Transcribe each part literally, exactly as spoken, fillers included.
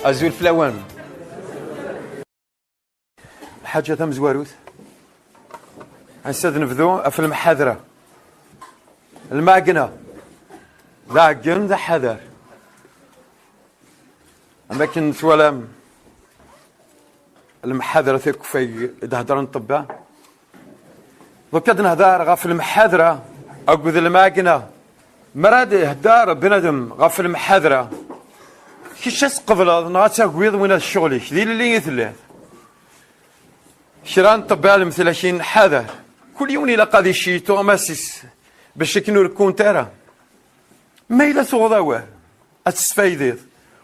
Azul fell-awen. Lḥaǧa tamezwarut, ass-a ad nebdu ɣef lemḥadra. Lmeɛna d aɛeggen, d aḥadar. Am akken twalam lemḥadra takufay i d-heddren ṭṭebba. Donc ad nehder ɣef lemḥadra akked lmeɛna. Mi ara d-ihedder bnadem ɣef lemḥadra, kečč ad tqebleḍ neɣ ad tagiḍ, win ad ccɣel-ik, d ilelli i telliḍ. Kra n ṭṭebba lemtel-agi ḥader. Kul yiwen ilaq ad iceyy tuɣmas-is bac akken ur kkunt ara. Ma yella tuɣeḍ awal, ad tesfaydiḍ.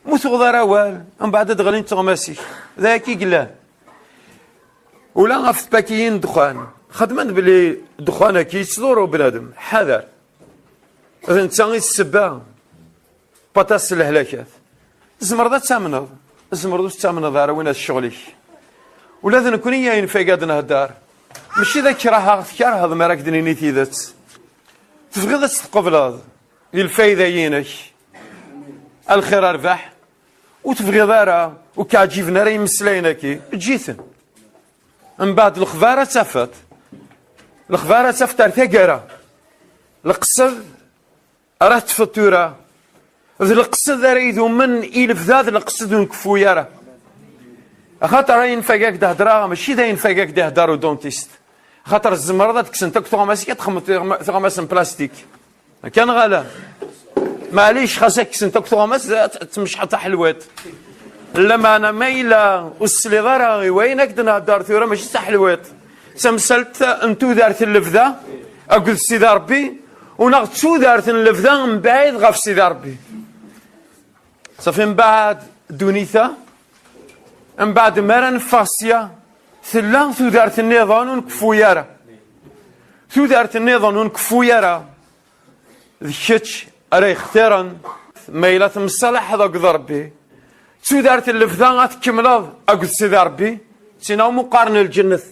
Ma ur tuɣeḍ ara awal, mbeɛd ad d-ɣlint tuɣmas-ik. D ayagi i yellan. Ula ɣef tpakiyin n ddexxan, xedmen belli ddexxan-agi yettḍurru bnadem. Ḥader. D netta i d ssebba. Patas n lehlakat. Tzemreḍ ad tamneḍ, tzemreḍ ur tettamneḍ ara, win ad ccɣel-ik. Ula d nekkni ayen fag ad nhedder, mačči d akraheɣ tkerheḍ mi ara k-d-nini tidet. Tebɣiḍ ad tt-tqebleḍ di lfayda-inek, a lxir a rrbeḥ, ur tebɣiḍ ara, ur k-ɛǧiben ara imeslayen-agi, eǧǧ-iten. Mbeɛd lexbar ad tafeḍ, lexbar ad tafeḍ ar taggara. Leqsed ara teṭṭfeḍ tura, d leqsed ara idumen i lebda, d leqsed ur nkeffu ara. Axaṭer ayen fag ak-d-hedreɣ, mačči d ayen fag ak-d-ihedder udentist. Axaṭer tzemreḍ ad kksent akk tuɣmas-ik, ad texmeḍ tuɣmas n plastik. Akka neɣ ala? Maɛlic, xas ad kksent akk tuɣmas, ad t-, ad tmecḥeḍ taḥelwiṭ. Lameɛna ma yella ur tesliḍ ara i wayen ak-d-nhedder tura, mačči d taḥelwiṭ. D tamsalt n tudert n lebda akked Sidi Ṛebbi, u neɣ d tudert n lebda mebɛid ɣef Sidi Ṛebbi. Safi mbeɛd ddunit-a, mbeɛd mi ara neffeɣ sya, tella tudert nniḍen ur nkeffu ara. Tudert nniḍen ur nkeffu ara, d kečč ara yextiren ma yella temsalaḥeḍ akked Ṛebbi. Tudert n lebda ad tkemmleḍ akked Sidi Ṛebbi, d tin umi qqaren lǧennet.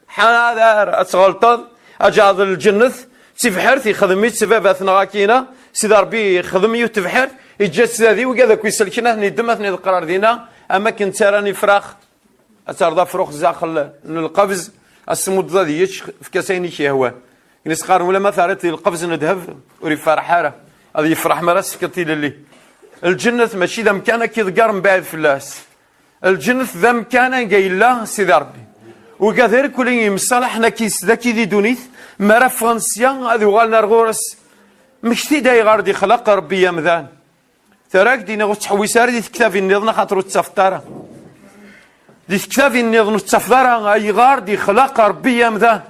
Ḥader ad tɣelṭeḍ, aǧaɛḍ n lǧennet, d tibḥirt, yexdem-itt baba-tneɣ akina, Sidi Ṛebbi yexdem yiwet tebḥirt, yeǧǧa-tt dadi, wigad akk iselken ad ten-iddem, ad ten-iḍeqqer ar dinna, am akken ttarran ifrax, ad terreḍ afrux zdaxel n lqebz, ad s-tmuddeḍ ad yečč, efk-as ayen i k-yehwan. Akken i s-qqaren, ulamma terriḍ i lqebz n ddheb, ur ifreḥ ara, ad yefreḥ mi ara s-tefkeḍ tilelli. Lǧennet mačči d amkan ad k-iḍegger mebɛid fell-as. Lǧennet d amkan anga yella Sidi Ṛebbi. Wigad irkelli yemsalaḥen akkis daki di ddunit, mi ara ffɣen sya ad uɣalen ar ɣur-s. Mmekti-d ayɣer d-ixleq Ṛebbi amdan. Terra-k-d iniɣ ur tettḥewwis ara di tektabin nniḍen axaṭer ur tettafeḍ ara. Di tektabin nniḍen ur tettafeḍ ara ayɣer d-ixleq Ṛebbi amdan.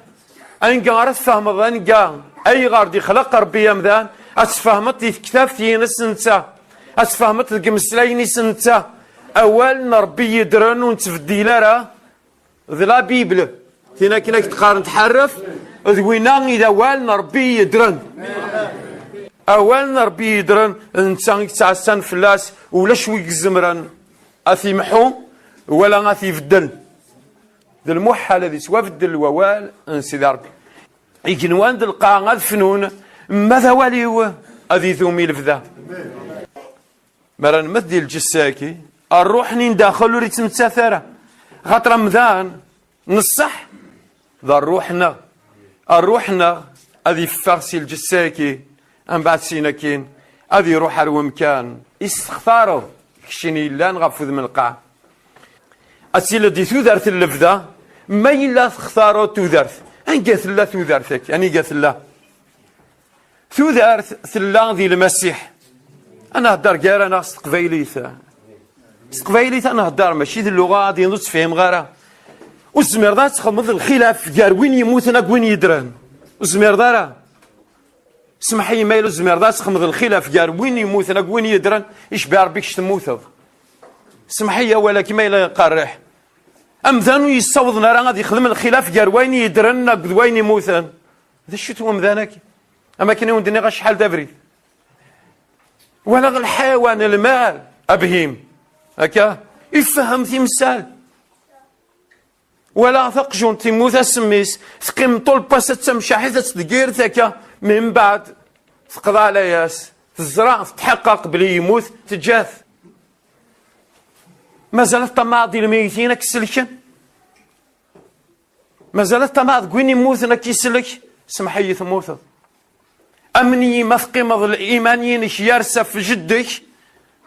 Anga ara tfehmeḍ anga ayɣer d-ixleq Ṛebbi amdan, ad tfehmeḍ di tektabt-ines netta, ad tfehmeḍ deg imeslayen-is netta. Awal n Ṛebbi yeddren ur nettbeddil ara, d la Bible. Tin akken ad k-d-qqaren tḥerref, d winna i d awal n Ṛebbi yeddren. Awal n Ṛebbi yeddren, d netta i yettɛassan fell-as, ulac wi izemren ad t-imḥu wala ad t-ibeddel. D lmuḥal ad yettwabeddel wawal n Sidi Ṛebbi. Igenwan d lqaɛa ad fnun, ma d awal-iw ad idum i lebda. Mi ara nmet di lǧessa-agi, ṛṛuḥ-nni n daxel ur ittmettat ara. Xaṭer amdan n ṣṣeḥ d ṛṛuḥ-nneɣ. Ṛṛuḥ-nneɣ ad iffeɣ si lǧessa-agi, mbeɛd sin akkin ad iṛuḥ ar wemkan i s-textareḍ, keččini yellan ɣef wudem n lqaɛa. Ad tiliḍ di tudert n lebda, ma yella textareḍ tudert. Anga tella tudert-agi? Aniga tella? Tudert tella di Lmasiḥ. Ad nehder gar-aneɣ s teqbaylit. S teqbaylit ad nehder, mačči d lluɣa ad yenḍu ur tt-fhimeɣ ara. Ur tezmireḍ ad txedmeḍ lxilaf gar win yemmuten akked win yeddren. Ur tezmireḍ ara. Smeḥ-iyi ma yella ur tezmireḍ ad txedmeḍ lxilaf gar win yemmuten akked win yeddren, icbi Ṛebbi kečč temmuteḍ. Smeḥ-iyi awal-agi ma yella iqerriḥ. Amdan ur yessawḍen ara ad yexdem lxilaf gar wayen yeddren akked wayen yemmuten. D acu-t wemdan-agi? Am akken i wen-d-nniɣ acḥal d abrid. Walaɣ lḥayawan, lmal, abhim. Akka, ifehhem timsal. Walaɣ taqjunt timmut ass-mmi-s, teqqim ṭul n wass ad tamcaḥit, ad tdeggiret akka, mi mbeɛd teqḍeɛ layas, teẓra, tetḥeqqeq belli yemmut, teǧǧa-t. Mazal teṭṭamaɛeḍ di lmeyytin ad k-selken? Mazal teṭṭamaɛeḍ deg win immuten ad k-isellek? Semḥ-iyi, temmuteḍ. Amen-iyi, ma teqqimeḍ liman-inek yers ɣef jeddi-k,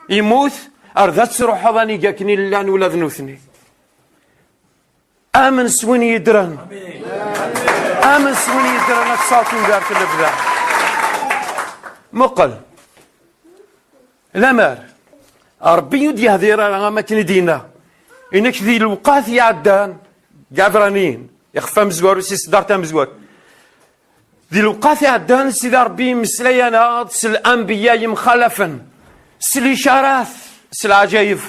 yemmut, ar d ad truḥeḍ anig akken i llan ula d nutni. Amen s win yeddren. Amen s win yeddren ad tesɛuḍ tudert n lebda. Muqel. Lamer Ṛebbi ur d-yehdir ara am akken i d-yenna. Inek di lewqat iɛeddan, deg Ɛebraniyen, ixef amezwaru si tseddart tamezwarut. Di lewqat iɛeddan, Sidi Ṛebbi yemmeslay-aneɣ-d s lanbeyya yemxalafen, s licarat, s leɛǧayeb.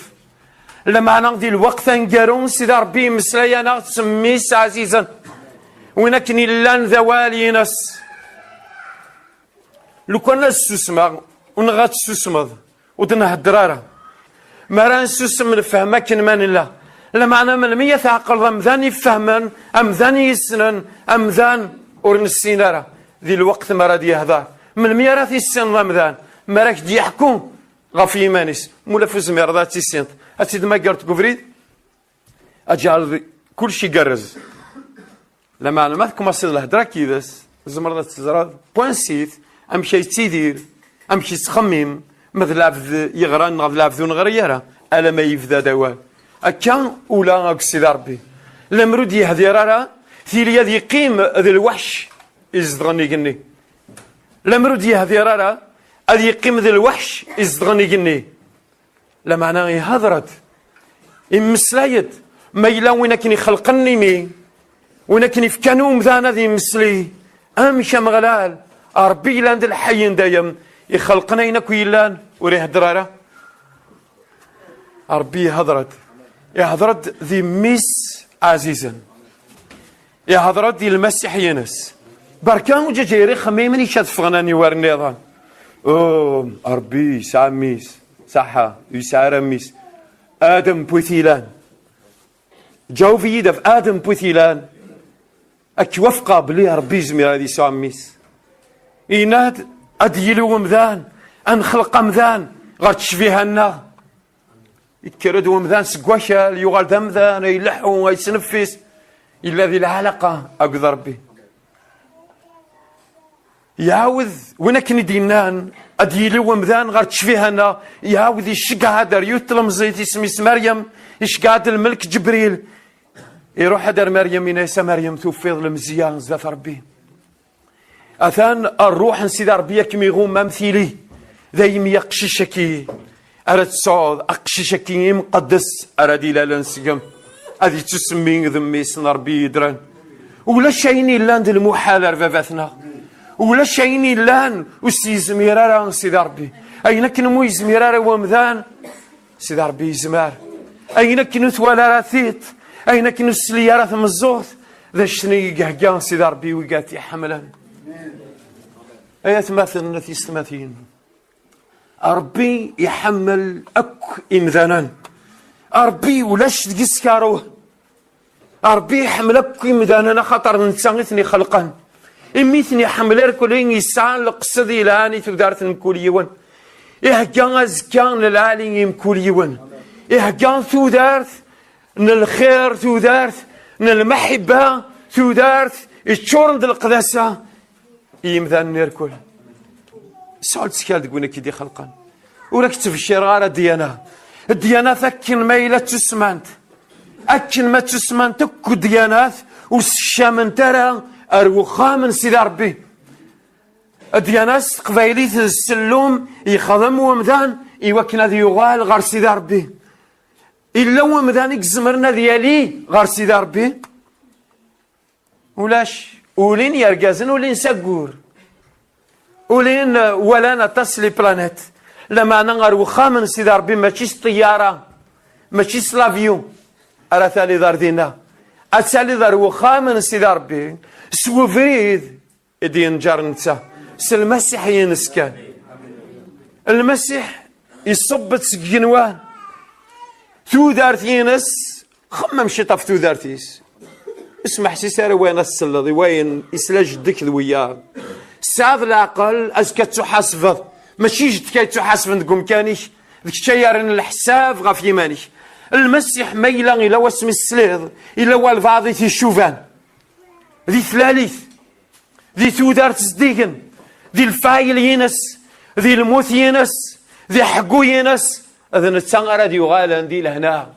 Lameɛna di lweqt aneggaru, Sidi Ṛebbi yemmeslay-aneɣ-d s mmi-s ɛzizen, win akken illan d awal-ines. Lukan ad susmeɣ, u neɣ ad tsusmeḍ, ur d-nhedder ara. Mi ara nsusem, nefhem akken ma nella. Lameɛna melmi ad tɛeqleḍ amdan ifehmen, amdan yessnen, amdan ur nessin ara, di lweqt mi ara d-yehder? Melmi ara tissineḍ amdan? Mi ara k-d-yeḥku ɣef yiman-is. Mula fu zmireḍ ad tissineḍ, ad tt-id-magreḍ deg ubrid, ad tǧeɛleḍ kullec igerrez. Lameɛna ma tkumaṣiḍ lhedra-k yid-s, tzemreḍ ad teẓreḍ point six, amek ay yettidir, amek yettxemmim, ma d lɛebd yeɣran neɣ d lɛebd ur neɣri ara, alamma yebda-d awal. Akka ula akk Sidi Ṛebbi. Lemmer ur d-yehdir ara, tili ad yeqqim d lweḥc izedɣen igenni. Lemmer ur d-yehdir ara, ad yeqqim d lweḥc izedɣen igenni. Lameɛna ihedṛ-d, immeslay-d, ma yella win akken ixelqen imi, win akken ifkan i umdan ad yemmeslay, amek Ameɣlal, Ṛebbi yellan d lḥeyy n dayem, ixelqen ayen akk yellan, ur iheddeṛ ara? Ṛebbi ihedṛ-d, ihedṛ-d di Mmi-s ɛzizen. Ihedṛ-d i Lmasiḥ-ines. Berka uǧaǧayr ixemmimen ic ad ffɣen aniwer nniḍen. Um, Ṛebbi yesɛa mmi-s. Saḥa, ur yesɛi ara mmi-s. Adem n wi t-ilan. Ǧaweb-iyi-d ɣef Adem n wi t-ilan. Ad k-wafqeɣ belli Ṛebbi yezmir ad yesɛu mmi-s. Yenna-d ad d-yili umdan, ad nexleq amdan ɣer ttecbiha-nneɣ. Yekker-d umdan seg wakal, yuɣal d amdan, ay leḥḥu, ay sneffis, yella di lɛalaqa akked Ṛebbi. Iɛawed, win akken i d-yennan, ad d-yili umdan ɣer ttecbiha-nneɣ, iɛawed iceggeɛ-d ar yiwet tlemẓit, isem-is Meryem, iceggeɛ-d lmelk Ǧebril, iruḥ-d ar Meryem, yenna-yas: "A Meryem, tufiḍ lemzeyya zdat Ṛebbi." Atan ṛṛuḥ n Sidi Ṛebbi ad kem-iɣumm am tili. Daymi aqcic-agi ara tesɛuḍ, aqcic-agi imqeddes ara d-ilalen seg-m, ad yettusemmi d mmi-s n Ṛebbi yeddren. Ulac ayen illan d lmuḥal ar baba-tneɣ. Ulac ayen illan ur s-yezmir ara Sidi Ṛebbi. Ayen akken mu yezmir ara wemdan, Sidi Ṛebbi yezmer. Ayen akken ur twala ara tiṭ, ayen akken ur tesli ara tmeẓẓuɣt, d acu-ten i ihegga Sidi Ṛebbi i wigad iḥemmlen. Ay atmaten, a tiyessetmatin, Ṛebbi iḥemmel akk imdanen. Ṛebbi ulac deg-s karuh. Ṛebbi iḥemmel akk imdanen, axaṭer d netta i ten-ixelqen. Imi i ten-iḥemmel irkelli, yesɛa leqsed yelhan i tudert n mkul yiwen. Ihegga azekka n lɛali i mkul yiwen. Ihegga tudert n lxir, tudert n lmaḥibba, tudert yeččuren d leqdasa i yimdanen irkul. Sɛu lettkal deg win i k-id-ixelqen. Ur ak-ttbeccireɣ ara ddyana. Ddyana akken ma yella d tusemant. Akken ma d tusemant akk ddyanat ur ssekcament ara ar wexxam n Sidi Ṛebbi. Ddyana s teqbaylit d ssellum yexdem wemdan i wakken ad yuɣal ɣer Sidi Ṛebbi. Illa wemdan i izemren ad yali ɣer Sidi Ṛebbi? Ulac. Ulin yergazen, ulin s aggur. Ulin, eh, walan aṭas les planètes. Lameɛna ɣer wexxam n Sidi Ṛebbi mačči s ṭṭeyyara, mačči s l'avion ara taliḍ ar dinna. Ad taliḍ ar wexxam n Sidi Ṛebbi s webrid i d-yenǧer netta, s Lmasiḥ-ines kan. Lmasiḥ iṣubb-d seg igenwan. Tudert-ines, xemmem ciṭ ɣef tudert-is. Ur smeḥsis ara wayen ad tselleḍ i wayen isla jeddik d wiyaḍ. Tesɛiḍ leɛqel, azekka ad tuḥasbeḍ. Mačči jeddik ay ttuḥasben deg umkan-ik, d kečč ay yerren leḥsab ɣef yiman-ik. Lmasiḥ ma yella, yella wasmi tesliḍ, yella walbeɛḍ i t-icuban. Di tlalit, di tudert zeddigen, di lfayel-ines, di lmut-ines, di ḥeggu-ines, d netta ara d-yuɣalen di lehna.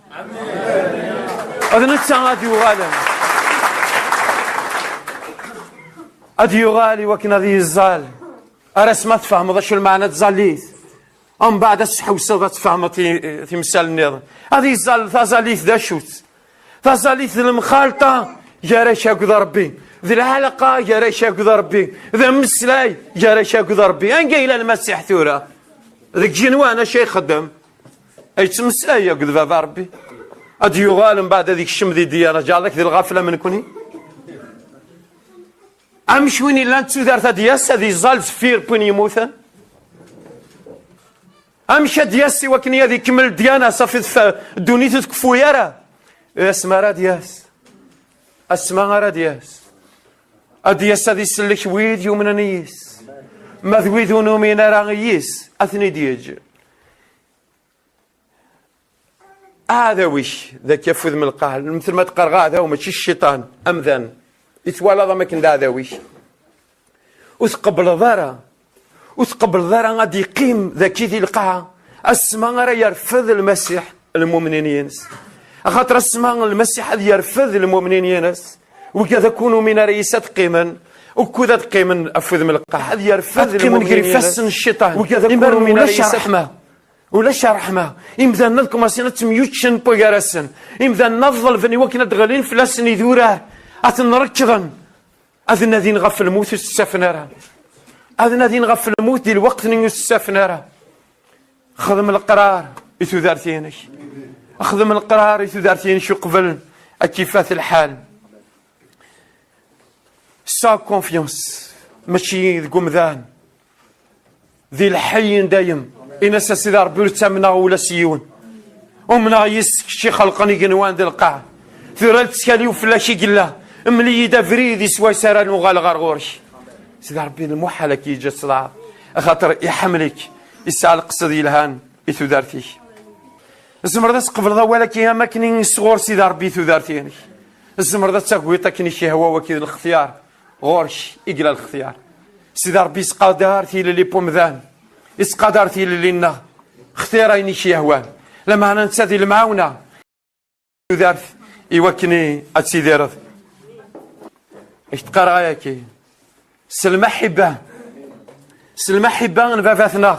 D netta ad yuɣalen. Ad yuɣal i wakken ad yeẓẓal. Ar asma tfehmeḍ acu lmeɛna n tẓallit. Umbeɛd ad tḥewseḍ ad tfehmeḍ ti-, timsal nniḍen. Ad yeẓẓal taẓallit d acu-tt. Taẓallit d lemxalṭa gar-ak akked Ṛebbi. D lɛalaqa gar-ak akked Ṛebbi. D ameslay gar-ak akked Ṛebbi. Anga yella Lmasiḥ tura? Deg igenwan acu ixeddem? Yettmeslay akked Baba Ṛebbi. Ad d-yuɣal mbeɛd ad ikcem di ddiyana, ǧeɛleɣ-ak di lɣafla am nekni. Amek win illan d tudert ad d-yas, ad iẓẓal deffir n win yemmuten? Amek ad d-yas i wakken ad ikemmel ddiyana, safi tef-, ddunit ur tkeffu ara? Asma ara d-yas. Asma ara d-yas. Ad d-yas ad isellek wid yumnen yis. Ma d wid ur numin ara yis, ad ten-id-yeǧǧ. Aɛdaw-ik, d akka afud m lqaɛ, mtel ma d-qqareɣ aɛdaw, mačči cciṭan, amdan. I twalaḍ am akken d aɛdaw-ik. Ur tqebbleḍ ara, ur tqebbleḍ ara ad d-iqqim daki di lqaɛa, asma ara yerfed Lmasiḥ lmumnin-ines. Axaṭer asma Lmasiḥ ad yerfed lmumnin-ines, wigad akk ur numin ara yis ad qqimen, ukud ad qqimen afud m lqaɛa, ad yerfed ad qqimen gar lmumnin-ines. Ifassen n cciṭan. Wigad akk ur numin ara yis ad ulac ṛṛeḥma. Ulac ṛṛeḥma. Imdanen ad kumasin ad ttemyuččen gar-asen. Imdanen ad ḍelben i wakken ad d-ɣlin fell-asen idurar. Ad ten-rekḍen. Ad nadin ɣef lmut ur s-ttafen ara. Ad nadin ɣef lmut di lweqt-nni ur s-ttafen ara. Xdem leqrar i tudert-inek. Xdem leqrar i tudert-inek uqbel ad k-ifat lḥal. Sa confiance, mačči deg umdan. Di lḥeyyen dayem. Ini-as a Sidi Ṛebbi ur ttamneɣ ula s yiwen. Umneɣ yis kečč ixelqen igenwan d lqaɛ. Tura lettkal-iw fell-ak i yella. Mel-iyi-d abrid i swayes ara nuɣal ɣer ɣur-k. Sidi Ṛebbi lmuḥal ad k-yeǧǧ ad tḍeɛfeḍ. Axaṭer iḥemmel-ik. Yesɛa leqsed yelhan i tudert-ik. Tzemreḍ ad tqebleḍ awal-agi am akken i sɣur Sidi Ṛebbi i tudert-inek. Tzemreḍ ad tagiḍ akken i k-yehwa wagi d lextyar. Ɣur-k i yella lextyar. Sidi Ṛebbi yesqadar tilelli n umdan, yesqadar tilelli-nneɣ. Xtir ayen i k-yehwan. Lameɛna netta di lemɛawna tudert i wakken ad tidireḍ. Ak-d-qqareɣ ayaki s lmaḥibba, s lmaḥibba n baba-tneɣ.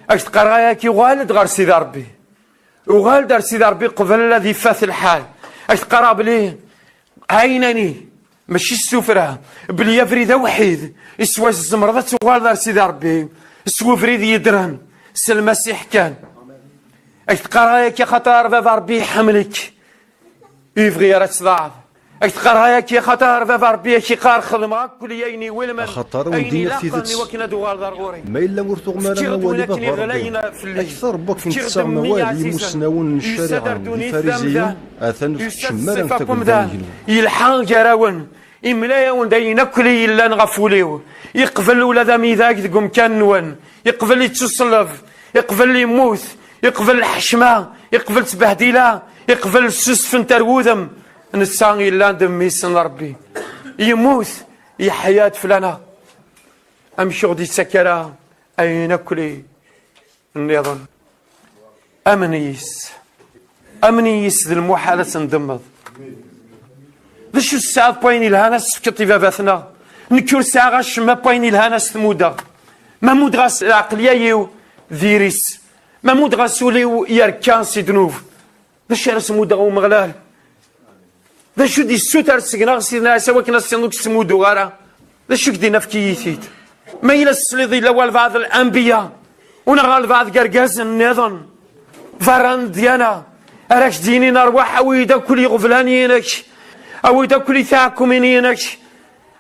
Ak-d-qqareɣ ayaki, uɣal-d ɣer Sidi Ṛebbi. Uɣal-d ar Sidi Ṛebbi qbel ad ifat lḥal. Ak-d-qqareɣ belli ɛinani, mačči s tuffra, belli abrid awḥid i swayes tzemreḍ ad tuɣaleḍ ar Sidi Ṛebbi, s webrid yeddren, s Lmasiḥ kan. Ak-d-qqareɣ ayaki axaṭer Baba Ṛebbi iḥemmel-ik, ur yebɣi ara ad tḍeɛfeḍ. Ak-d-qqareɣ ayaki axaṭer Baba Ṛebbi ak-iqqar xedmeɣ akk ayen iwulmen, axaṭer ayen ilaqen i wakken ad tuɣaleḍ ar ɣur-i. Ma yella ur tuɣem ara awal i Baba Ṛebbi, akter n wakken tessaɣem awal i yimusnawen n ccariɛa d ifariziyen, atan ur tkeččmem ara deg umdan-nwen. Yelḥa gar-awen, imla-yawen-d ayen akk i yellan ɣef wul-iw. Iqbel ula d amidag deg umkan-nwen, iqbel ittuṣelleb, iqbel immut, iqbel lḥecma, iqbel ttbehdila, iqbel ssusfent ar wudem. Netta yellan d mmi-s n Ṛebbi. Yemmut, yeḥya-d fell-aneɣ. Amek ur ɣ-d-yettak ara ayen akk nniḍen? Amen yis. Amen yis, d lmuḥal ad tendemmeḍ. D acu tesɛiḍ n wayen yelhan ad s-tefkeḍ i baba-tneɣ? Nekk ur sɛiɣ acemma n wayen yelhan ad s-t-muddeɣ. Ma muddeɣ-as lɛeqliya-iw, diri-s. Ma muddeɣ-as ul-iw, yerka si ddnub. D acu ara s-muddeɣ i Umeɣlal? D acu d-yessuter seg-neɣ Sidna Ɛisa wakken ad s-tiniḍ ur k-ttmudduɣ ara? D acu i k-d-inna efk-iyi-t-id? Ma yella tesliḍ yella walbeɛḍ n lanbiya, u neɣ albeɛḍ n yergazen nniḍen, berra n ddyana, ara k-d-yinin rwaḥ, awi-yi-d akk iɣeblan-inek, awi-yi-d akk tiɛekkumin-inek,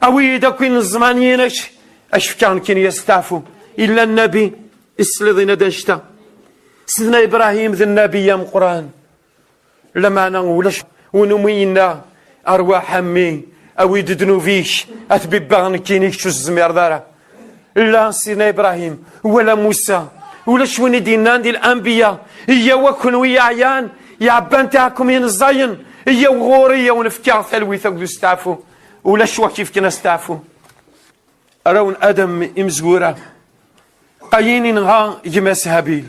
awi-yi-d akk ineẓman-inek, ad k-fkeɣ nekkini asteɛfu. Yella nnabi, i tesliḍ yenna-d annect-a. Sidna Ibrahim d nnabi ameqqran. Lameɛna ulac win umi yenna, "Arwaḥ a mmi, awi-d ddnub-ik, at bibba nekkini kečč ur tezmireḍ ara." Illa Sidna Ibrahim, wala Musa, ulac win i d-yennan di lanbiya, "Iyyaw a kunwi yeɛyan, Iɛebban tiɛekkumin ẓẓayen, iyyaw ɣur-i, iyyaw nefka talwit akked usteɛfu. Ulac wakk ifken asteɛfu. Arraw n Adam imezwura. Qayin inɣa gma-s Habil.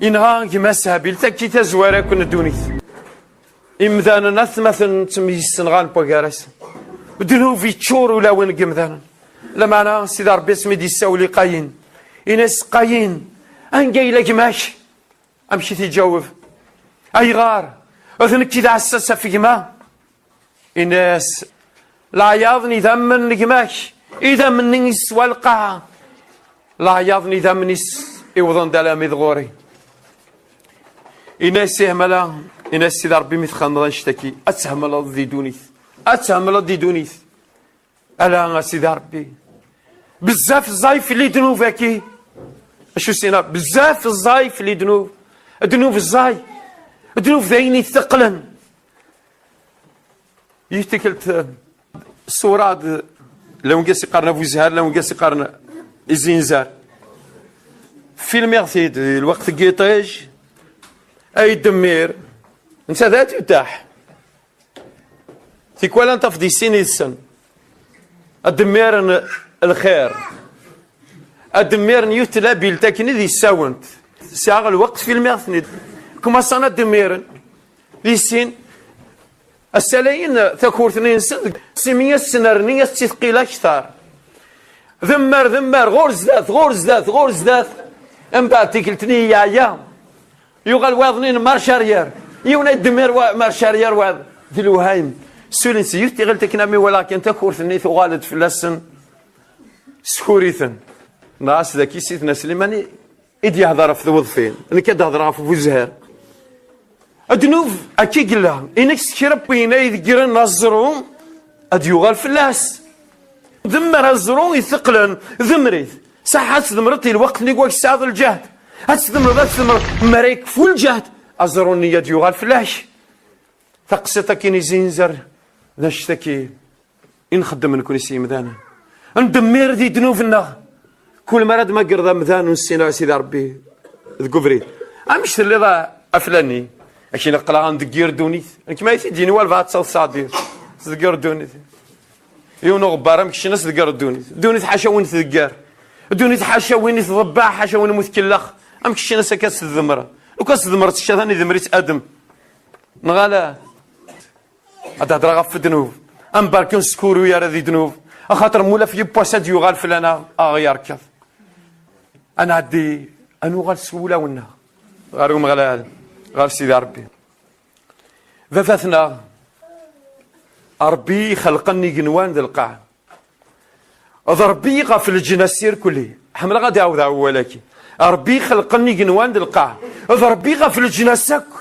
Inɣa gma-s Habil, takki tazwara akk n ddunit. Imdanen atmaten ttemyessenɣan n wagar-asen. Ddnub iččur ulawen n yimdanen. Lameɛna Sidi Ṛebbi asmi d-yessawel i Qayin, ini-as: Qayin, anga yella gma-k? Amek i t-iǧaweb? Ayɣer? D nekk i d aɛessas ɣef gma? Ini-as: leɛyaḍ n idammen n gma-k, idammen-nni yeswa lqaɛa. Leɛyaḍ n idammen-is iwḍen-d alammi d ɣur-i. Ini-as: ihmala, ini-as: Sidi Ṛebbi, mi txedmeḍ annect-agi, ad themleḍ di ddunit. Ad themleḍ di ddunit. Ala a Sidi Ṛebbi, bezzaf ẓẓay fell-i ddnub-agi. Acu s-yenna? Bezzaf ẓẓay fell-i ddnub. Ddnub ẓẓay. Ddnub d ayen iteqqlen. Yiwet tikkelt, eh, ṣṣura-d, lawan-as iqqaren Abu Zhar, lawan-as iqqaren Izinzar. Filmiɣ-t-id lweqt n yiṭij, ay ddemmir, netta d at utaḥ. Tikwal ad tafeḍ yessin yid-sen. Ad d-mmiren lxir. Ad d-mmiren yiwet tlabilt akken i d-yessawent. Sɛiɣ lweqt filmiɣ-ten-id. Kumaṣan ad d-mmiren. Di sin, ass-a layin takurt-nni-nsen, simi ass-n rni ass-tt-tqil akter. Demmer, demmer, ɣur zdat, ɣur zdat, ɣur zdat. Mbeɛd tikkelt-nni yeɛya. Yuɣal wayeḍ-nni n marche arrière. Yiwen ay d-demmer wa-, marche arrière wayeḍ. D lewhayem. Sulin s yiwet tiɣilt akken ami walaɣ kan takurt-nni tuɣal-d fell-asen. Skur-iten. Nɣas daki Sidna Sliman i, i d-yehder ɣef tweḍfin. Nekk ad d-hedreɣ ɣef Buzher. Ddnub akka i yella. Inek s kra n wayen ay ideggren aẓru ad yuɣal fell-as. Demmer aẓru iteqqlen, demmer-it. Saḥ ad tdemmreḍ i lweqt-nni wak tesɛiḍ lǧehd. Ad tdemmreḍ, ad tdemmreḍ, mi ara yekfu lǧehd, aẓru-nni ad yuɣal fell-ak. Taqsiṭ akin izinzer d annect-agi i nxeddem nekni s yimdanen. Ndemmir di ddnub-nneɣ. Kul mi ara d-magreḍ amdan ur nessin ara Sidi Ṛebbi deg ubrid. Amek telliḍ a, a flani? Akin aql-aɣ ndeggir ddunit. Nekk ma i t-id-yini walbeɛḍ ad taḍsa ad tdeggir ddunit. Yiwen uɣebbar amek keččen as-tdegger ddunit. Ddunit ḥaca win tdegger. Ddunit ḥaca win i tḍebbeɛ, ḥaca win mu tkellex. Amek keččen as akka s-tdemmreḍ? Lukan s-tdemmreḍ s ccan idemmer-itt Adem. Neɣ ala? Ad d-hedreɣ ɣef ddnub. Ambarku neskuru ara di ddnub. Axaṭer mulaf yiwwas ad d-yuɣal fell-aneɣ, a ɣ-yerkeḍ. Ad nɛeddi, ad nuɣal s wulawen-nneɣ ɣer Umeɣlal, ɣer Sidi Ṛebbi. Baba-tneɣ, Ṛebbi ixelqen igenwan d lqaɛa. D Ṛebbi ɣef leǧnas irkelli. Ḥemmleɣ ad d-ɛawdeɣ awal-agi. Ṛebbi ixelqen igenwan d lqaɛa. D Ṛebbi ɣef leǧnas akk.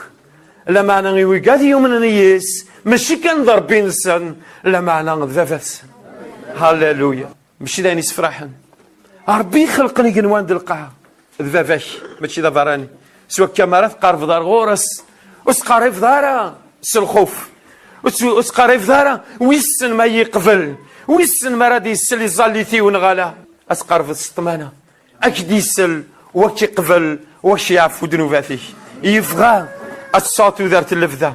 Lameɛna i wigad yumnen yis, mačči kan d Ṛebbi-nsen, lameɛna d baba-tsen. Halleluya. Mačči d ayen isefraḥen. Ṛebbi ixelqen igenwan d lqaɛa. D baba-k, mačči d aberrani. S wakka mi ara tqerbeḍ ar ɣur-s, ur tqerribeḍ ara s lxuf. Ur t-, ur tqerribeḍ ara, wissen ma yeqbel, wissen ma ara d-yessel i tẓallit-iw neɣ ala. Ad tqerbeḍ s ṭṭmana. Ad k-d-yessel, wa k-iqbel, wa k-yeɛfu ddnubat-ik. Yebɣa ad tesɛuḍ tudert n lebda.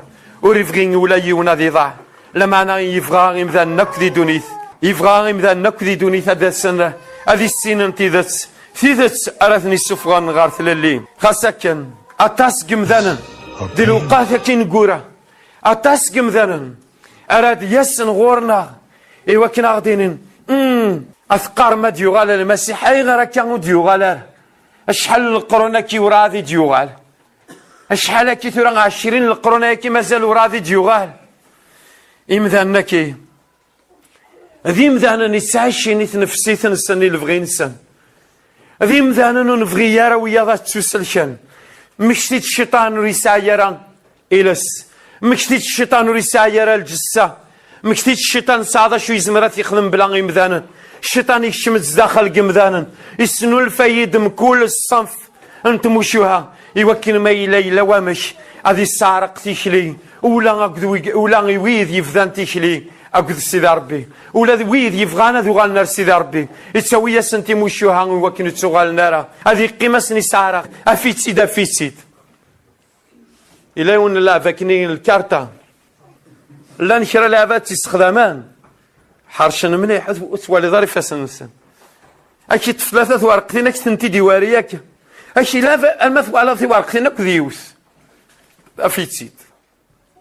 Ur yebɣi ula yiwen ad iḍaɛ. Lameɛna yebɣa imdanen akk di ddunit. Yebɣa imdanen akk di ddunit ad asen, ad issinen tidet. Tidet ara ten-issufɣen ɣer tlelli. Xas akken, aṭas n yimdanen, di lewqat akken neggura, aṭas n yimdanen ara d-yasen ɣur-neɣ i wakken ad ɣ-d-inin, "Hmm, ad teqqarem ad d-yuɣal Lmasiḥ, ayɣer akka ur d-yuɣal ara? Acḥal n leqrun-agi werɛad i d-yuɣal? Acḥal-agi tura, ɛecrin n leqrun-agi mazal werɛad i d-yuɣal?" Imdanen-agi d imdanen yettɛicin i tnefsit-nsen, i lebɣi-nsen. D imdanen ur nebɣi ara wiyaḍ ad ttuselken. Mmekti-d cciṭan ur yesɛi ara iles. Mmekti-d cciṭan ur yesɛi ara lǧessa. Mmekti-d cciṭan tesɛa d acu yezmer ad t-yexdem bla imdanen. Cciṭan yekcem-d zdaxel n yimdanen. Yesnulfa-yi-d mkul ṣṣenf n tmucuha, iwakken ma yella yella wamek ad isseɛreq tikli, ula akked wi-, ula i wid yebdan tikli akked Sidi Ṛebbi, ula d wid yebɣan ad uɣalen ar Sidi Ṛebbi, ittawi-yasen timucuha iwakken ur ttuɣalen ara, ad iqqim ad sen-isseɛreq, af-itt-id, af-itt-id. Yella yiwen n lɛeb akkenni n lkarṭa. Llan kra lɛebad tt-issexdamen, ḥercen mliḥ, ur t-, ur twaliḍ ara ifassen-nsen. Ad k-iṭṭef tlata twerqtin, ad k-tent-id-iwari akka. Ad k-ilab arma twalaḍ tiwerqtin akk d yiwet. Af-itt-id.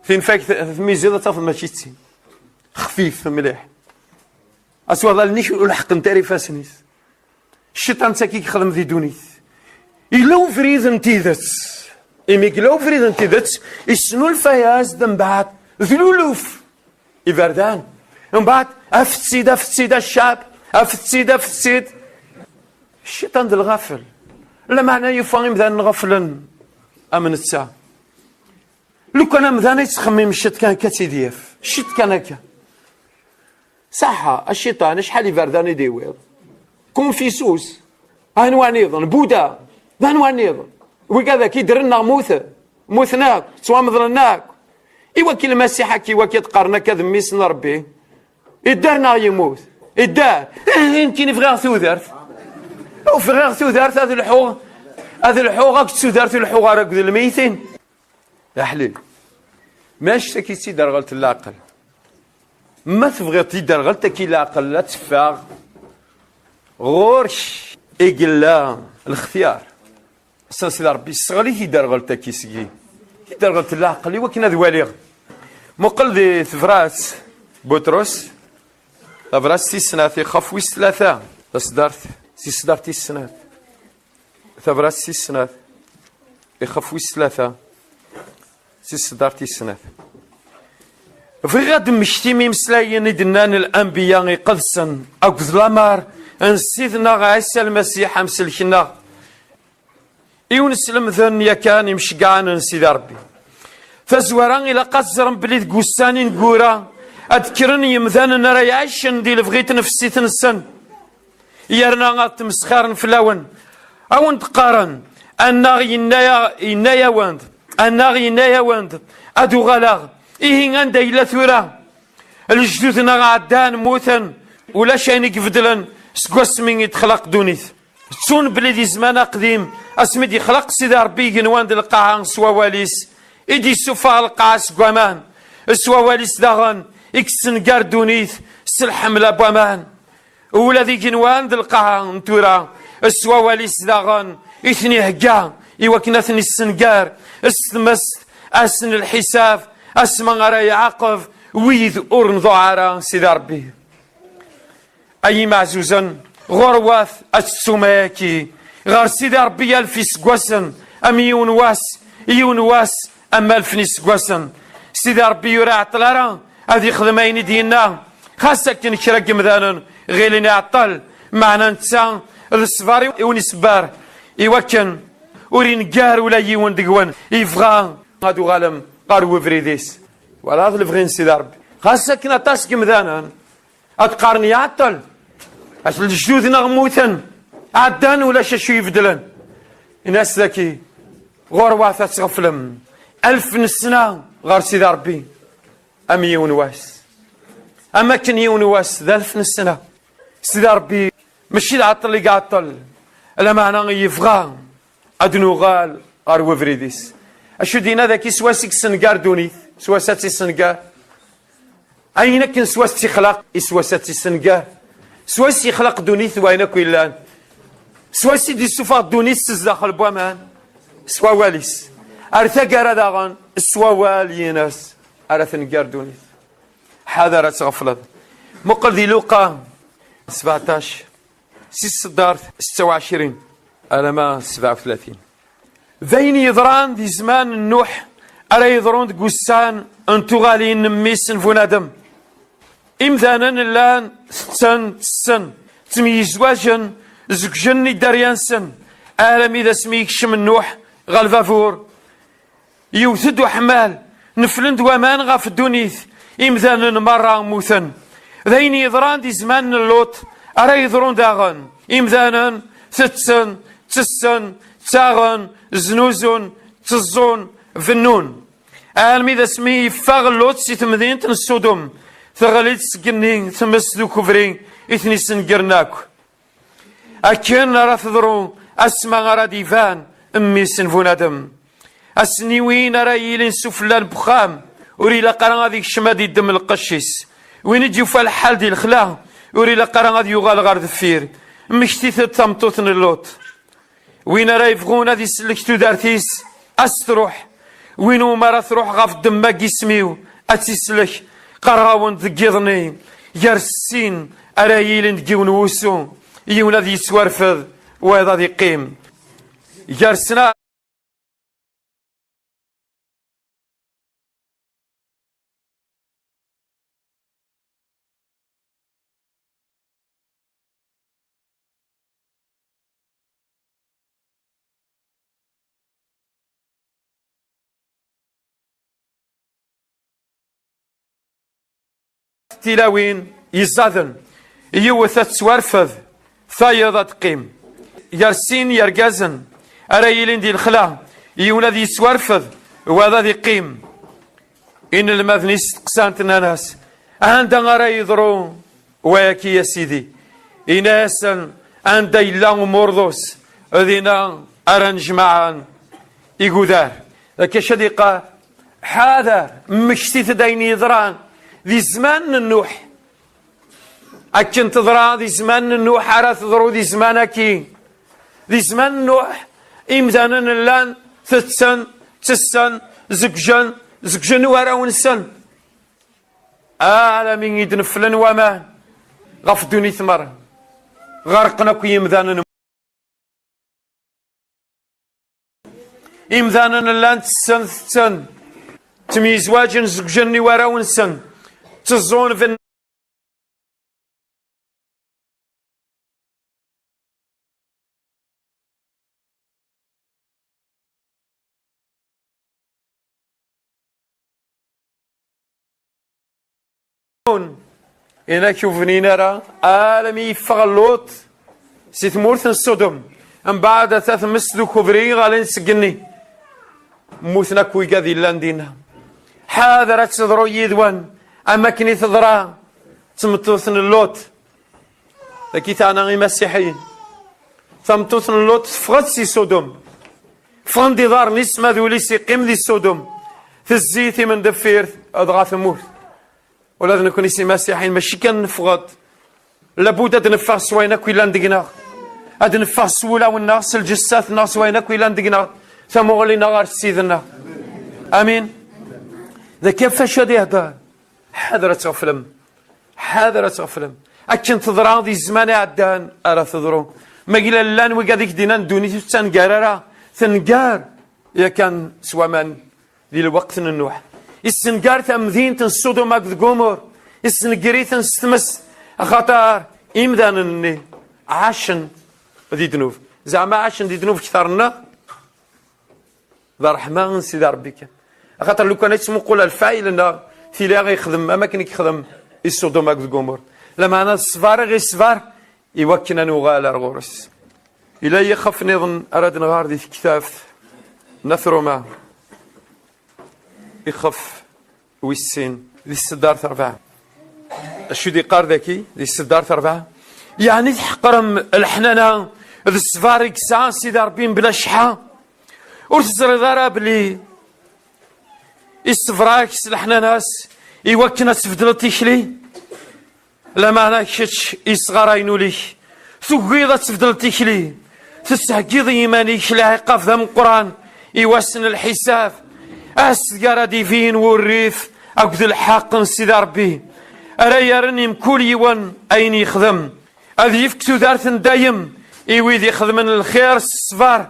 Tinfakt tmiziḍ ad tafeḍ mačči d tin. Xfif mliḥ. Ad twaḍ allen-ik ur leḥqent ara ifassen-is. Cciṭan d taki i yexdem di ddunit. Yella ubrid n tidet. Imi yella ubrid n tidet, isnulfa-yas-d mbeɛd d luluf iberdan. Mbeɛd, afet-tt-id, afet-tt-id a ccɛeb, afet-tt-id, afet-tt-id. Cciṭan d lɣafel. Lameɛna yufa imdanen ɣeflen am netta. Lukan amdan yettxemmim ciṭ kan akka ad tt-id-yaf. Ciṭ kan akka. Saḥa, a cciṭan, acḥal iberdan i d-iwiḍ? Confucius, anwa nniḍen? Buda, d anwa nniḍen? Wigad akk i ddren neɣ muten? Muten akk, ttwamḍlen akk. Iwakki Lmasiḥ akk, iwakki ad qqaren akka d mmi-s n Ṛebbi. Idder neɣ yemmut? Idder. Eh, nekkini bɣiɣ tudert. Ur bɣiɣ tudert, ad lḥuɣ, ad lḥuɣ akked tudert, ur lḥuɣ ara akked lmeytin. Aḥlil. Mac taki d tiderɣelt n leɛqel. Ma tebɣiḍ tiderɣelt-agi n leɛqel ad teffeɣ ɣur-k i yella lextyar. Ass-a Sidi Ṛebbi yesseɣli tiderɣelt-agi seg-i. Tiderɣelt n leɛqel i wakken ad waliɣ. Muqel di tebrat Buṭrus, tabrat tis snat, ixef wis tlata, tasedart, si tsedart tis snat. Tabrat tis snat, ixef wis tlata, si tsedart tis snat. Bɣiɣ ad d-mmektim imeslayen i d-nnan lanbiya iqedsen akked lamer n Sidna Ɛisa Lmasiḥ amsellek-nneɣ i wen-slemden yakan imceggɛen n Sidi Ṛebbi. Tazwara, ilaq ad ẓren belli deg wussan ineggura ad d-kkren yemdanen ara iɛicen di lebɣi tnefsit-nsen, yerna ad tmesxiren fell-awen. A wen-d-qqaren, annaɣ yenna-, yenna-yawen-d, annaɣ yenna-yawen-d, ad uɣaleɣ. Ihi anda yella tura? Lejdud-nneɣ ɛeddan, mmuten, ulac ayen i ibeddlen seg wasmi i d-texlaq ddunit. Ttun belli di zzman aqdim, asmi d-yexlaq Sidi Ṛebbi igenwan d lqaɛa s wawal-is, i d-yessufeɣ lqaɛa seg waman, s wawal-is daɣen i yessenger ddunit s lḥemla n waman. Ula d igenwan d lqaɛa n tura, s wawal-is daɣen i ten-ihegga i wakken ad ten-issenger s tmest, ass n lḥisab, asma ara iɛaqeb wid ur nḍuɛ ara Sidi Ṛebbi. Ay imeɛzuzen, ɣurwat ad tettum ayaki ɣer Sidi Ṛebbi alef iseggasen, am yiwen wass, yiwen wass, am alef n iseggasen. Sidi Ṛebbi ur iɛeṭṭel ara ad ixdem ayen i d-yenna, xas akken kra n yemdanen ɣilen iɛeṭṭel, meɛna netta d ṣṣber i wen-isebber, iwakken ur ineggar ula yiwen deg-wen. Yebɣa ad uɣalem ɣer webrid-is. Wala d lebɣi n Sidi Ṛebbi. Xas akken aṭas n yemdanen ad qqaren iɛeṭṭel. At lejdud-nneɣ mmuten, ɛeddan, ulac acu ibeddlen. Ini-as daki, ɣurwat ad tɣeflem alef n ssna ɣer Sidi Ṛebbi, am yiwen wass. Am akken yiwen wass d alef n ssna. Sidi Ṛebbi mačči d aɛeṭṭel i iɛeṭṭel, lameɛna yebɣa ad nuɣal ɣer webrid-is. Acu d-yenna daki, s wass i yessenger ddunit, s wass ad tt-issenger. Ayen akken s wass tt-ixlaq, i s wass ad tt-issenger. S wass yexlaq ddunit d wayen akk yellan. S wass i d-issufeɣ ddunit s zdaxel n waman, s wawal-is. Ar taggara daɣen, s wawal-ines ara tenger ddunit. Ḥader ad tɣefleḍ. Muqel di Luqa sebɛeṭṭac, si tseddart setta u ɛecrin alamma sebɛa u tlatin. D ayen yeḍran di zzman n Nuḥ ara yeḍrun deg wussan n tuɣalin n mmi-s n bunadem. Imdanen llan tetten, tessen, ttemyezwajen, zewjen i dderya-nsen, armi d asmi yekcem Nuḥ ɣer lbabur. Yewwet-d uḥemmal, neflen-d waman ɣef ddunit, imdanen merra mmuten. D ayen yeḍran di zzman n Luṭ ara yeḍrun daɣen. Imdanen tetten, ttessen, ttaɣen, znuzun, tteẓẓun, bennun. Armi d asmi yeffeɣ Luṭ si temdint n Sudum, teɣli-d seg igenni tmes d ukebri i ten-isengren akk. Akken ara teḍru asma ara d-iban mmi-s n bunadem. Ass-nni win ara yilin sufella n wexxam, ur ilaq ara ad ikcem ad iddem lqecc-is. Win i d-yufa lḥal di lexla, ur ilaq ara ad yuɣal ɣer deffir. Mmektit-d tameṭṭut n Luṭ. Win ara yebɣun ad isellek tudert-is, ad s-truḥ. Win umi ara truḥ ɣef ddemma n yisem-iw, ad tt-isellek. Qqareɣ-awen-d deg yiḍ-nni, gar sin ara yilin deg yiwen wusu, yiwen ad yettwarfed, wayeḍ ad yeqqim. Gar sna tilawin izaden, yiwet ad tettwarfed, tayeḍ ad teqqim. Gar sin yergazen ara yilin di lexla, yiwen ad yettwarfed, wayeḍ ad yeqqim. Inelmaden-is steqsan-t, nnan-as: "Anda ara yeḍru wayaki, a Sidi?" Inna-yasen: "Anda yella umurḍus, dinna ara nejmaɛen igudar." Akka acu ad iqqar? Ḥader, mmektit-d ayen yeḍran di zzman n Nuḥ. Akken teḍra di zzman n Nuḥ ara teḍru di zzman-agi. Di zzman n Nuḥ, imdanen llan tetten, ttessen, zewǧen, zewǧen warraw-nsen. Alami i d-neflen waman ɣef ddunit merra, ɣerqen akk yimdanen. Imdanen llan tessen, tetten, ttemyezwaǧen, zewǧen i warraw-nsen, tteẓẓun, ben- Inak ur bnin ara, almi yeffeɣ Luṭ si tmurt n Sudum. Mbeɛd ata tmes d ukebri ɣalin seg igenni. Mmuten akk wigad yellan dinna. Ḥader ad teḍru yid-wen am akken i teḍra d tmeṭṭut n Luṭ. Dagi teɛna imasiḥiyen. Tameṭṭut n Luṭ teffeɣ-d si Sudum. Ffɣen-d iḍarren-is, ma d ul-is iqqim di Sudum. Tezzi timendeffirt, dɣa temmut. Ula d nekkni s imasiḥiyen, mačči kan neffeɣ-d. Labud ad neffeɣ s wayen akk yellan deg-neɣ. Ad neffeɣ s wulawen-nneɣ, s lǧessat-nneɣ, s wayen akk yellan deg-neɣ. Tamuɣli-nneɣ ɣer Ssid-nneɣ. Amin. Dagi ɣef wacu ad ihder? Ḥader ad tɣeflem. Ḥader ad tɣeflem. Akken teḍra di zzman iɛeddan ara teḍru. Ma yella llan wigad i k-d-innan ddunit ur tettenger ara, tenger yakan s waman di lweqt n Nuḥ. Issenger tamdint n Sudum akked Gumur, issenger-iten s tmes, axaṭer imdanen-nni ɛacen di ddnub. Zeɛma ɛacen di ddnub kter-nneɣ? D ṛṛeḥma n Sidi Ṛebbi kan. Axaṭer lukan ad tettmuqul ɣer lfayl-nneɣ, tili ad yexdem am akken i yexdem i Sudum akked Gumur. Lameɛna d ṣṣber i ɣ-iṣber i wakken ad nuɣal ar ɣur-s. Yella yixef nniḍen ara d-nɣer di tektabt n At Ruma, ixef wis sin, di tseddart rebɛa. Acu d-iqqar daki, di tseddart rebɛa? Yeɛni tḥeqrem leḥnana d ṣṣber i yesɛa Sidi Ṛebbi mebla cceḥḥa? Ur teẓriḍ ara belli iṣber-ak s leḥnana-s i wakken ad tbeddleḍ tikli? Lameɛna kečč yesɣarayen ul-ik, tugiḍ ad tbeddleḍ tikli, tettheggiḍ i yiman-ik lɛiqab d ameqqran i wass n lḥisab, ass deg ara d-ibin wurrif akked lḥeqq n Sidi Ṛebbi, ara yerren i mkul yiwen ayen yexdem. Ad yefk tudert n dayem i wid ixedmen lxir s ṣṣber,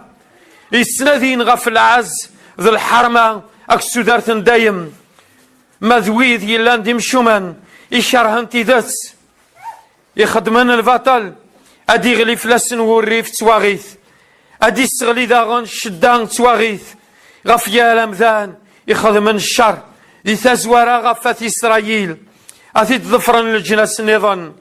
yettnadin ɣef lɛezz d lḥerma akked tudert n dayem. Ma d wid yellan d imcumen, ikerhen tidet, ixeddmen lbaṭel, ad d-iɣli fell-asen wurrif d twaɣit. Ad d-isseɣli daɣen ccedda d twaɣit ɣef yal amdan ixedmen ccer. Di tazwara ɣef At Isṛayil, ad t-id-ḍefren leǧnas nniḍen.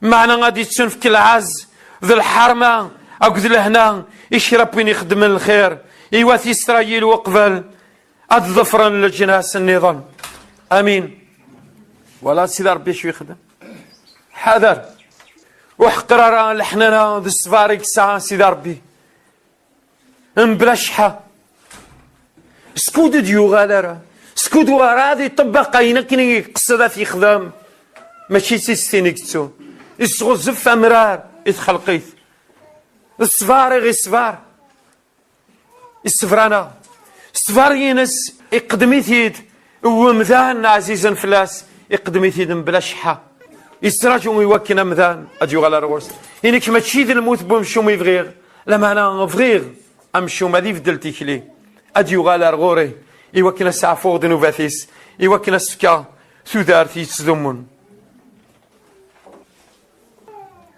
Meɛna ad d-ittunefk lɛezz d lḥerma akked lehna i kra n win ixeddmen lxir i Wat Isṛayil uqbel ad ḍefren leǧnas nniḍen. Amin. Wala Sidi Ṛebbi acu yexdem. Ḥader. Ur ḥeqqer ara leḥnana d ṣṣber i yesɛa Sidi Ṛebbi. Mebla cceḥḥa. Skud ur d-yuɣal ara, skud werɛad iṭebbeq ayen akken i yeqsed ad t-yexdem, mačči d tistin i yettu. Isɣezzef amrar i txelqit. D ṣṣber i ɣ-iṣber. Issebr-aneɣ. Ṣṣber-ines iqeddem-it-id wemdan ɛzizen fell-as, iqeddem-it-id mebla cceḥḥa. Yettraǧu i wakken amdan ad yuɣal ar ɣur-s. Ini-k mačči d lmut n wemcum i bɣiɣ, lameɛna bɣiɣ amcum ad ibeddel tikli, ad yuɣal ar ɣur-i, i wakken ad seɛfuɣ ddnubat-is, i wakken ad s-fkeɣ tudert yettdumun.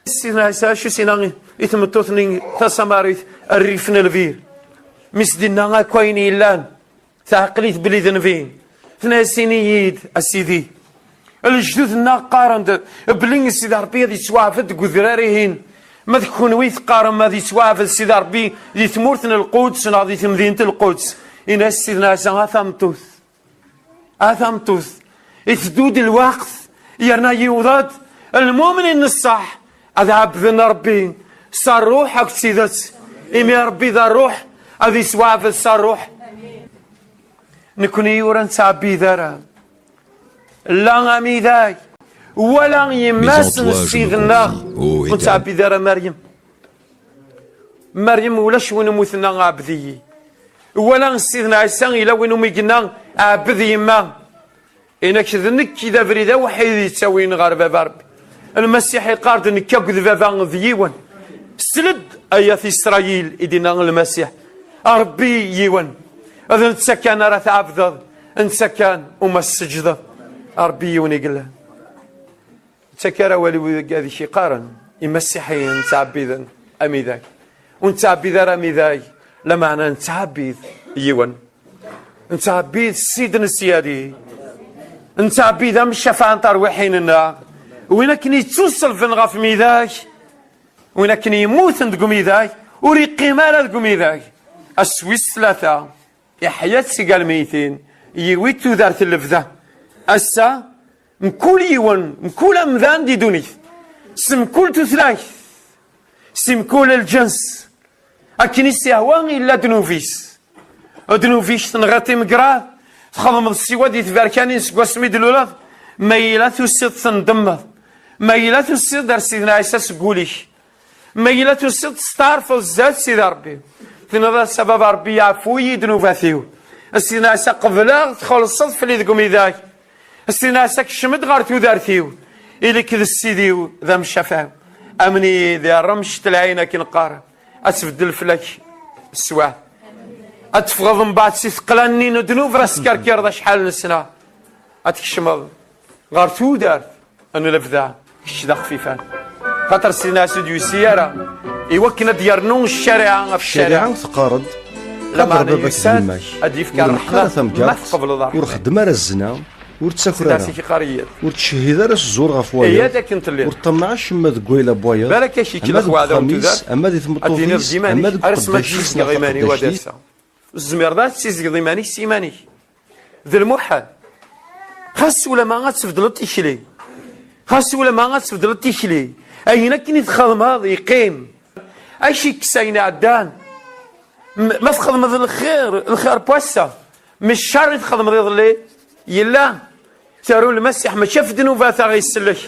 Sidna Ɛisa, acu s-yenna i, i tmeṭṭut-nni tasamarit rrif n lbir? Mi s-d-inna akk ayen yellan, teɛqel-it belli d nnbi. Tenna-yas: "Ini-yi-d, a Sidi, lejdud-nneɣ qqaren-d belli Sidi Ṛebbi ad yettwaɛbed deg udrar-ihin. Ma d kenwi teqqarem ad yettwaɛbed Sidi Ṛebbi di tmurt n Lquds neɣ di temdint n Lquds?" Yenna-yas Sidna Ɛisa: "A tameṭṭut, a tameṭṭut, iteddu-d lweqt, yerna yewweḍ-d, lmumnin n ṣṣeḥ ad ɛebden Ṛebbi s ṛṛuḥ akked tidet, imi Ṛebbi d ṛṛuḥ, ad yettwaɛbed s ṛṛuḥ." Nekni ur nettɛebbid ara la amidag wala yemma-s n Ssid-nneɣ, ur nettɛebbid ara Meryem. Meryem, ulac win umi tenna: "Ɛbed-iyi." Wala Sidna Ɛisa, yella win umi yenna: "Ɛbed yemma." Inak d nekk i d abrid awḥid yettawin ɣer Baba Ṛebbi. Lmasiḥ iqqar-d: "Nekk akked Baba d yiwen." Sel-d, ay at Isṛayil, i d-inna Lmasiḥ, Ṛebbi yiwen. D netta kan ara tɛebdeḍ, netta kan umi tesǧedeḍ. Ṛebbi yiwen i yellan. Ttak ara awal i wid ad k-iqqaren imasiḥiyen ttɛebbiden amidag. Ur nettɛebbid ara amidag, lameɛna nettɛebbid yiwen. Nettɛebbid Ssid n Syadi. Nettɛebbid amcafeɛ n terwiḥin-nneɣ. Win akken yettuṣelben ɣef midag, win akken yemmuten deg umidag, ur yeqqim ara deg umidag. Ass wis tlata, iḥya-d seg almeytin, yiwi-d tudert n lebda. Ass-a, mkul yiwen, mkul amdan di ddunit, s mkul tutlayt, s mkul lǧens, akken i s-ihwa illa ddnub-is. Ddnub-ik tenɣiḍ timegraḍ, txedmeḍ siwa di tberkanin seg wasmi d-tluleḍ, ma yella tusiḍ tendemmeḍ, ma yella tusiḍ ar Sidna Ɛisa seg wul-ik. Ma yella tusiḍ testeɛrfeḍ zdat Sidi Ṛebbi, tenniḍ-as: "A Baba Ṛebbi, yeɛfu-yi ddnubat-iw." A Sidna Ɛisa, qebleɣ txellṣeḍ fell-i deg umidag. A Sidna Ɛisa, kcem-d ɣer tudert-iw. Ili-k d Ssid-iw, d amcafeɛ-iw. Amen-iyi di rremc n lɛin akken qqaren. Ad tbeddel fell-ak teswiɛt. Ad teffɣeḍ mbeɛd si teqla-nni n ddnub, ad teskerkireḍ acḥal n ssna. Ad tkecmeḍ ɣer tudert n lebda, kečč d axfifan. Xaṭer Sidna Ɛisa ur d-yusi ara i wakken ad d-yernu ccariɛa ɣef ccariɛa. Ccariɛa teqqar-d: "Lameɛna yusa-d ad d-yefk ṛṛeḥma ma tqebleḍ ṛṛeḥma." Ur xeddem ara zzna, ur ttaker ara, ur ttcehhid ara s zzur ɣef wayeḍ, ur ṭṭamaɛ acemma deg wayla n wayeḍ, ama deg uxxam-is, ama di tmeṭṭut-is, ama deg uqeddac-is neɣ taqeddact-is. Ur tezmireḍ ad tessizedgeḍ iman-ik s yiman-ik. D lmuḥal. Xas ulama ad tbeddleḍ tikli. Xas ulama ad tbeddleḍ tikli. Ayen akken i txedmeḍ yeqqim. Acu yekkes ayen iɛeddan? M-, ma txedmeḍ lxir, lxir n wass-a, mi ccer i txedmeḍ iḍelli, yella. Taru Lmasiḥ mačči ɣef ddnubat aɣ-isellek.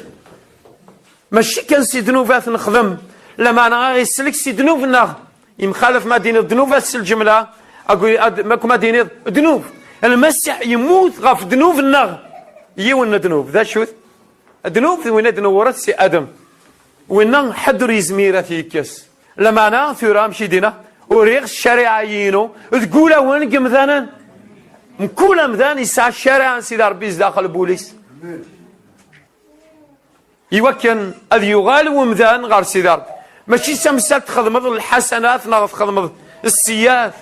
Mačči kan si ddnubat nexdem, lameɛna aɣ-isellek si ddnub-nneɣ. Yemxalaf ma d-tiniḍ ddnubat s lǧemla, akked, ad, ma, ma d-tiniḍ ddnub. Lmasiḥ yemmut ɣef ddnub-nneɣ. Yiwen n ddnub, d acu-t? Ddnub d winna d-newret si Adem. Winna ḥedd ur yezmir ad t-yekkes. Lameɛna tura amek i d-yenna: "Uriɣ ccariɛa-inu deg ulawen n yemdanen." Mkul amdan yesɛa ccariɛa n Sidi Ṛebbi zdaxel n wul-is. Iwakken ad yuɣal wemdan ɣer Sidi Ṛebbi. Mačči d tamsalt txedmeḍ lḥasanat neɣ txedmeḍ sseyyiat.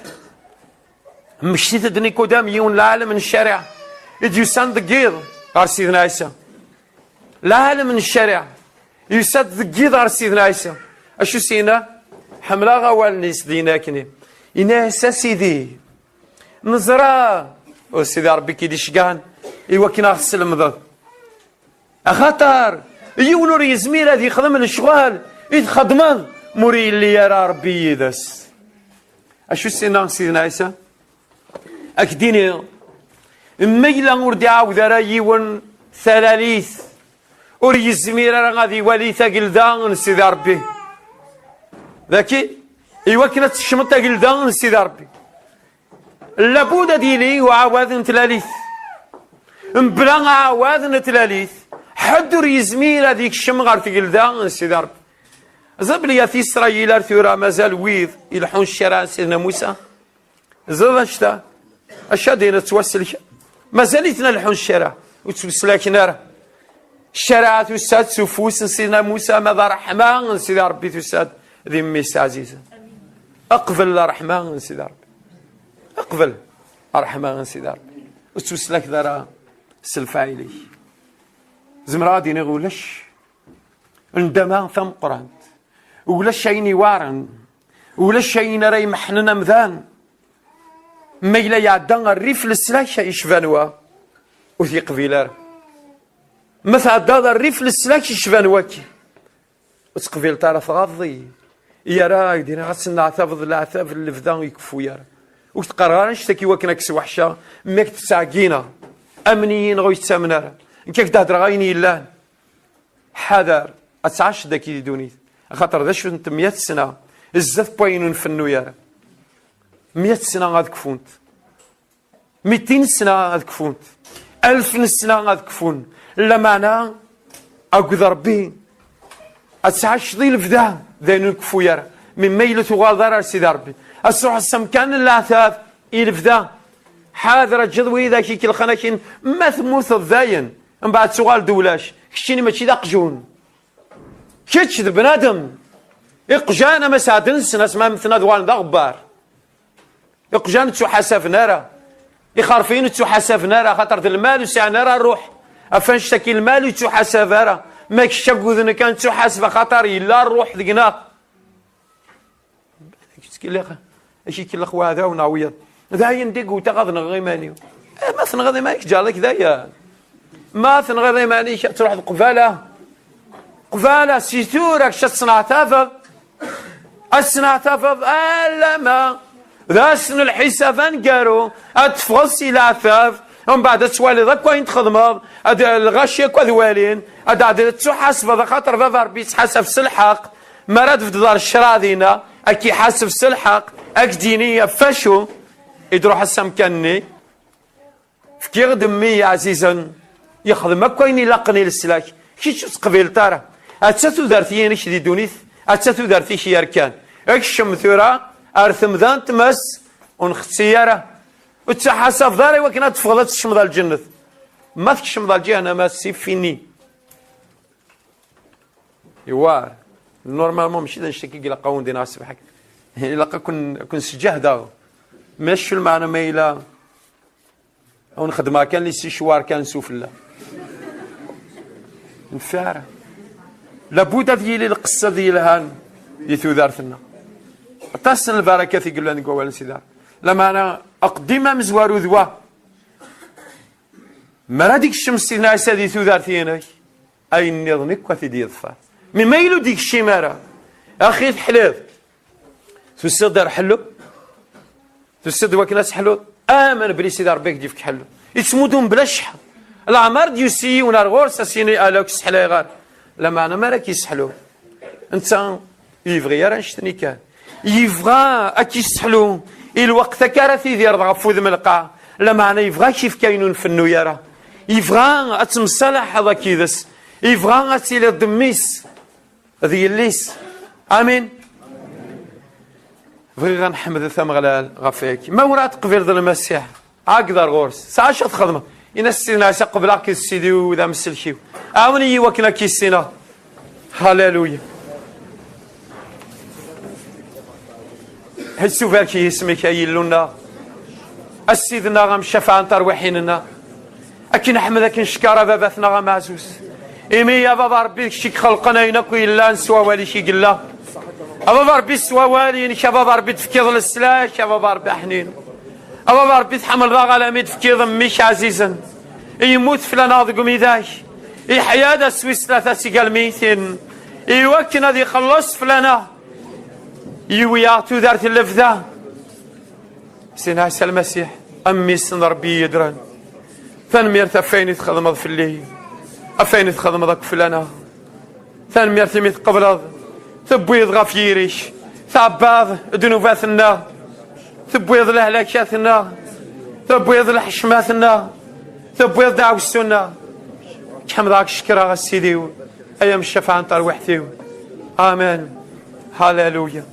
Mmektit-d Nikudam, yiwen lɛalem n ccariɛa, i d-yusan deg yiḍ ɣer Sidna Ɛisa. Lɛalem n ccariɛa yusa-d deg yiḍ ɣer Sidna Ɛisa. Acu s-yenna? Ḥemmleɣ awalen-is d-yenna akkenni. Yenna-yas: "A Sidi, neẓra, u Sidi Ṛebbi k-id-iceggɛen i wakken a ɣ-teslemdeḍ. Axaṭer yiwen ur yezmir ad yexdem lecɣal i txeddmeḍ ma ur yelli ara Ṛebbi yid-s." Acu s-yenna Sidna Ɛisa? Ak-d-iniɣ, ma yella ur d-iɛawed ara yiwen talalit, ur yezmir ara ad iwali tagelda n Sidi Ṛebbi. Daki, iwakken ad tekcmeḍ tagelda n Sidi Ṛebbi, labud ad yili uɛawad n tlalit. Mebla aɛawad n tlalit, ḥedd ur yezmir ad yekcem ɣer tgelda n Sidi Ṛebbi. Ẓer belli at Isṛayil ar tura mazal wid ileḥḥun ccariɛa n Sidna Musa. Ẓer anect-a, acu ad d-iniḍ, ttwaselken. Mazal-iten ad leḥḥun ccariɛa, ur ttwaslaken ara. Ccariɛa tusa-d s ufus n Sidna Musa, ma d ṛṛeḥma n Sidi Ṛebbi tusa-d di mmi-s ɛzizen. Qbel ṛṛeḥma n Sidi Ṛebbi. Qbel ṛṛeḥma n Sidi Ṛebbi. Ur ttwaslakeḍ ara s lfeɛl-ik. Zemreɣ ad d-iniɣ ulac ndama tameqqrant, ulac ayen iweɛren, ulac ayen ara imeḥnen amdan. Ma yella iɛedda rrif leslak yecban wa, ur t-yeqbil ara. Ma tɛeddaḍ rrif leslak yecban waki, ur teqbileḍ ara, tɣaḍeḍ-iyi. Yara ak-d-iniɣ ad tenneɛtabeḍ leɛtab n lebda ur ikeffu ara. Ur k-d-qqareɣ ara annect-agi iwakken ad k-sweḥceɣ, mi ak-d-ttɛeggineɣ. Amen-iyi neɣ ur yettamen ara. Nekk ad k-d-heddreɣ ayen yellan. Ḥader, ad tɛaceḍ dagi di ddunit. Axaṭer d acu n temya sna, zdat n wayen ur nfennu ara. Mya sna ad kfunt. Mitin sna ad kfunt. Alef n sna ad kfun. Lameɛna, akked Ṛebbi, ad tɛaceḍ i lebda, d ayen ur nkeffu ara. Mi ma yella tuɣaleḍ ara ar Sidi Ṛebbi, ad truḥeḍ s amkan n leɛtab, i lebda. Ḥader, aǧǧeḍ widak ikellxen akin, ma temmuteḍ dayen, mbeɛd tuɣal d ulac. Keččini mačči d aqjun. Kečč d bnadem. Iqjan ama sɛedden snas ma mmten ad uɣalen d aɣebbar. Iqjan ur ttuḥasaben ara. Ixerfiyen ur ttuḥasaben ara, axaṭer d lmal ur sɛin ara ṛṛuḥ. Ɣef annect-agi lmal ur yettuḥasab ara. Ma kečč akked nekk ad nettuḥaseb, axaṭer yella ṛṛuḥ deg-neɣ. Ak-ikellex, ak-ikellex waɛdaw neɣ wiyaḍ. D ayen d-igwet ad nɣeɣ iman-iw. Eh, ma tenɣiḍ iman-ik, ǧeɛleḍ-ik d aya. Ma tenɣiḍ iman-ik, ad truḥeḍ qbala. Qbala, si tura kečč ad tesneɛtabeḍ. Ad tesneɛtabeḍ alama d ass n lḥisab aneggaru, ad teffɣeḍ si leɛtab, mbeɛd ad twaliḍ akk ayen txedmeḍ, ad, lɣaci akk ad walin, ad, ad tettuḥasbeḍ, axaṭer Baba Ṛebbi yettḥasab s lḥeqq. Mi ara tbeddeḍ ar ccṛeɛ dinna, ad k-iḥaseb s lḥeqq, ad k-d-yini ɣef wacu i d-ruḥ ass amkan-nni. Fkiɣ-d mmi ɛzizen, yexdem akk ayen ilaqen i leslak, kečč ur teqbileḍ ara. Atta tudert-inek di ddunit, atta tudert-ik yerkan. Kcem tura ar temda n tmes, ur nxetti ara. Ur tettḥasabeḍ ara i wakken ad teffɣeḍ ad tkecmeḍ ar lǧennet. Ma tkecmeḍ ar lǧihanama, c'est fini. Iwar. Normalement, mačči d annect-agi i ilaq ad wen-d-iniɣ ṣṣbeḥ-agi. Ilaq ad ken-, ad ken-sǧehdeɣ. Mačči lmeɛna ma yella ad wen-xedmeɣ kan les séchoirs kan sufella. Nfiɛ ara. Labud ad yili lqessad yelhan di tudert-nneɣ. Aṭas n lbarakat i yellan deg wawal n Sidi. Lameɛna, aqeddim amezwaru d wa. Mi ara d-ikcem Sidna Ɛisa di tudert-inek, ayen nniḍen akk ad t-id-yeḍfer. Mi ma yella ur d-ikcim ara, axi teḥliḍ. Tusiḍ-d ar ḥellu? Tusiḍ-d wakken ad teḥluḍ? Amen belli Sidi Ṛebbi ad k-d-yefk ḥellu. Yettmuddun bla cceḥ. Leɛmer d-yusi yiwen ar ɣur-s, ad s-yini, "Ala, ur k-sseḥlayeɣ ara." Lameɛna mi ara k-yesseḥlu, netta ur yebɣi ara annect-nni kan. Yebɣa ad k-yesseḥlu i lweqt akka ara tidireḍ ɣef wudem n lqaɛ. Lameɛna yebɣa ad k-yefk ayen ur nfennu ara. Yebɣa ad temsalaḥeḍ akk yid-s. Yebɣa ad tiliḍ d mmi-s d yelli-s. Amin. Bɣiɣ ad neḥmed Ameɣlal ɣef wayagi. Ma ur teqbileḍ Lmasiḥ, ɛeggeḍ ar ɣur-s. Sɛa acu ad txedmeḍ. Ini-as, "Sidna Ɛisa, qebleɣ-k d Sidi-w d amsellek-iw. Ɛawen-iyi wakken ad k-issineɣ." Haleluya. Ḥessu barek yisem-ik, ay Illu-nneɣ, a Ssid-nneɣ, a mcafaɛ n terwiḥin-nneɣ. Ad k-neḥmed, ad k-neckeṛ, a Baba-tneɣ ameɛzuz. Imi, a Baba Ṛebbi, d kečč i ixelqen ayen akk yellan, s wawal-ik i yella. A Baba Ṛebbi, s wawal-inek, a Baba Ṛebbi, tefkiḍ leslak, a Baba Ṛebbi aḥnin. A Baba Ṛebbi, tḥemmleḍ-aɣ alami d-tefkiḍ mmi-k ɛzizen. Yemmut fell-aneɣ deg umidag. Yeḥya-d ass wis tlata seg lmeytin. Iwakken ad ixelleṣ fell-aneɣ. Yiwi-yaɣ tudert n lebda. Sidna Ɛisa Lmasiḥ. A mmi-s n Ṛebbi yeddren, tanemmirt ɣef wayen i txedmeḍ fell-i, ɣef wayen i txedmeḍ akk fell-aneɣ. Tanemmirt imi tqebleḍ, tewwiḍ ɣef yiri-k, tɛebbaḍ ddnubat-nneɣ, tewwiḍ lehlakat-nneɣ, tewwiḍ lḥecmat-nneɣ, tewwiḍ deɛwessu-nneɣ. Ḥemdeɣ-k, cekkreɣ a Sidi-w, ay amcafeɛ n terwiḥt-iw. Amen. Haleluya.